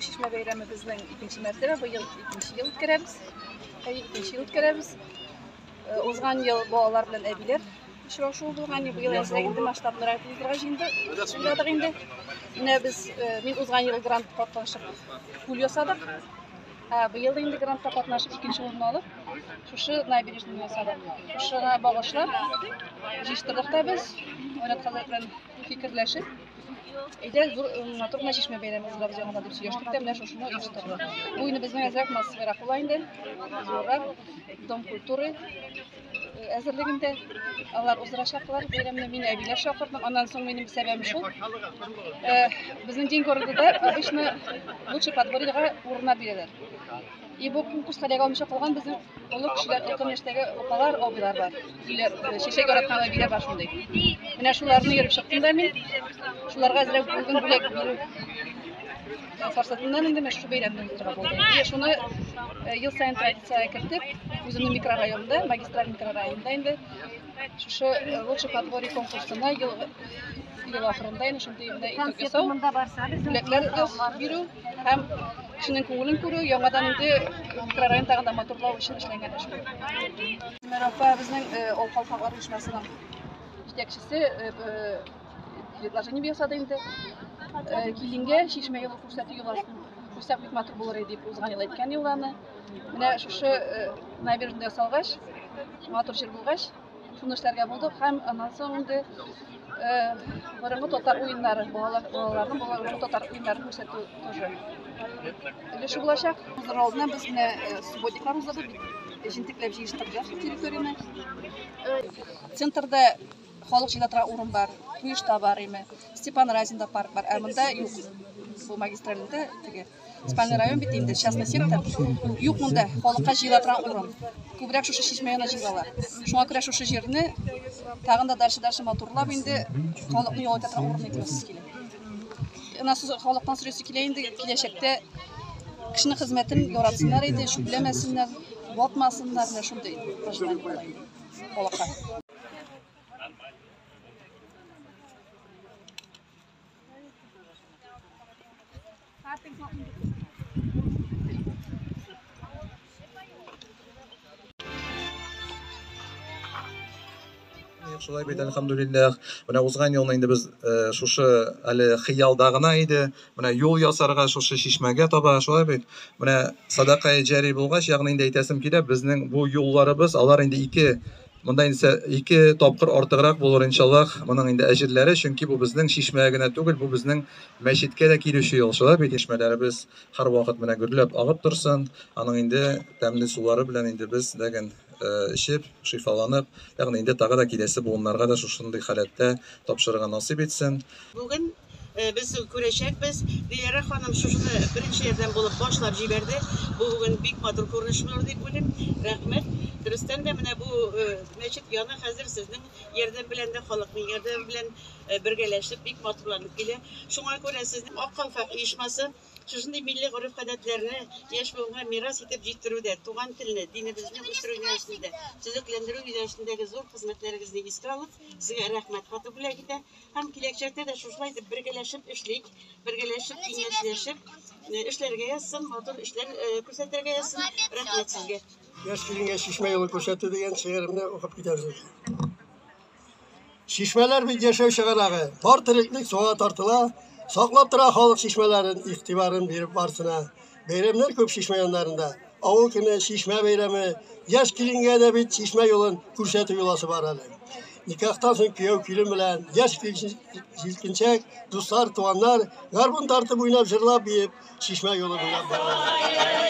Бу чишмә бәйрәме безнең икенче мәртәбә, быел икенче ел үткәрәбез. Әйе, икенче ел үткәрәбез. Узган ел балалар белән әбиләр очрашуы булган, быел әзрәк инде масштаблырак уздырырга җыенды, уйладык инде. Менә без, мин узган ел грантка катнашып күл ясадык. Ә быел инде грантка катнашып икенче урын алып, шушы набережныйны ясадык. Шушыга багышлап җыештырдык та без, Айрат хәзрәт белән фикерләшеп. Әйдә, зур матур гына чишмә бәйрәме уздырабыз яңадан дип сөйләштек тә, менә шушыны оештырдык. Бу инде безнең әзрәк массовыйрак була инде, зуррак, Дом культуры әзерлегендә алар уздырачаклар бәйрәмне. Мин әбиләр чакырдым, аннан соң минем сәбәбем шул. Безнең День города обычно лучший подворьега урыннар бирәләр. И бу конкурска эләгә алмыйча калган безнең олы кешеләр, өлкән яшьтәге апалар, абыйлар бар. Өйләр, чәчәк яраткан әбиләр бар шундый. Менә шуларны йөреп чыктым да мин. Шуларга әзрәк бүген бүләк бирү форсатыннан инде менә шушы бәйрәмне уздырырга булдым. И шуны ел саен традициягә кертеп, үземнең микрорайонда, магистраль микрорайонда инде шушы лучший подворье конкурсына ел ел ахырында инде шундый менә итог ясау, бүләкләр бирү һәм кешенең күңелен күрү, яңадан инде микрорайон тагын да матурлау өчен эшләнгән эш бу. Зөмәр апа безнең Ак калфаклар оешмасының җитәкчесе предложение ясады инде. Киленгә чишмә юлы күрсәтү йоласын куйсак бик матур булыр иде дип узган ел әйткән йоланы. Менә шушы набережный ясалгач, матур җир булгач, шуны эшләргә булдык һәм аннан соң инде борынгы татар уеннары, балаларның борынгы татар уеннарын күрсәтү тоже өлеше булачак. Уздырыр алдыннан без менә субботниклар уздырдык, бик җентекләп җыештырдык территорияне. Центрда халык җыела торган урын бар, Куешта бар име, Степан Разинда парк бар, ә монда юк. Бу магистральдә теге Спальный район бит инде, частный сектор. Юк монда халыкка җыела торган урын. Күбрәк шушы чишмә янына җыелалар. Шуңа күрә шушы җирне тагын да дальше-дальше матурлап инде халыкны ял итә торган урын итәсе килә. Аннан соң халыктан сорыйсы килә инде, киләчәктә кешенең хезмәтен яратсыннар иде, чүпләмәсеннәр, ватмасыннар, менә шундый пожелание була инде халыкка. Шулай бит, әлхәмдүлилләһ. Менә узган елны инде без шушы әле хыялда гына иде. Менә юл ясарга шушы чишмәгә таба, шулай бит. Менә садака җари булгач, ягъни инде әйтәсем килә, безнең бу юлларыбыз, алар инде ике Монда инде ике тапкыр артыграк булыр иншаллаһ моның инде әҗерләре, чөнки бу безнең чишмә генә түгел, бу безнең мәчеткә дә килүче юл. Шулай бит, чишмәләребез һәрвакыт менә гөрләп агып торсын, аның инде тәмле сулары белән инде без ләген эчеп, шифаланып, ягъни инде тагы да киләсе буыннарга да шушындый халәттә тапшырырга насыйп итсен. Бүген без күрәчәкбез. Диләрә ханым шушыны беренчеләрдән булып башлап җибәрде. Бу бүген бик матур күренеш булыр дип уйлыйм. Рәхмәт. Дөрестән дә менә бу мәчет яны хәзер сезнең ярдәм белән дә, халыкның ярдәме белән бергәләшеп бик матурланып килә. Шуңа күрә сезнең Ак калфак оешмасы шушындый милли гореф-гадәтләрне яшь буынга мирас итеп җиткерүдә, туган телне, динебезне үстерү юнәлешендә, төзекләндерү юнәлешендәге зур хезмәтләрегезне искә алып, сезгә рәхмәт хаты бүләк итә. Һәм киләчәктә дә шушылай итеп бергәләшеп эшлик, бергәләшеп, киңәшләшеп эшләргә язсын, матур эшләр күрсәтергә язсын. Рәхмәт сезгә. Яшь киленгә чишмә юлы күрсәтү дигән шигыремне укып китәрбез. Чишмәләр бит яшәү чыганагы, бар тереклек суга тартыла, саклап тора халык чишмәләрен, игътибарын биреп барсына. Бәйрәмнәр күп чишмә яннарында. Авыл көне, чишмә бәйрәме, яшь киленгә дә бит чишмә юлын күрсәтү йоласы бар әле. Никахтан соң кияү килен белән яшь җилкенчәк, дуслар, туганнар гармун тартып уйнап, җырлап биеп, чишмә юлы буйлап баралар.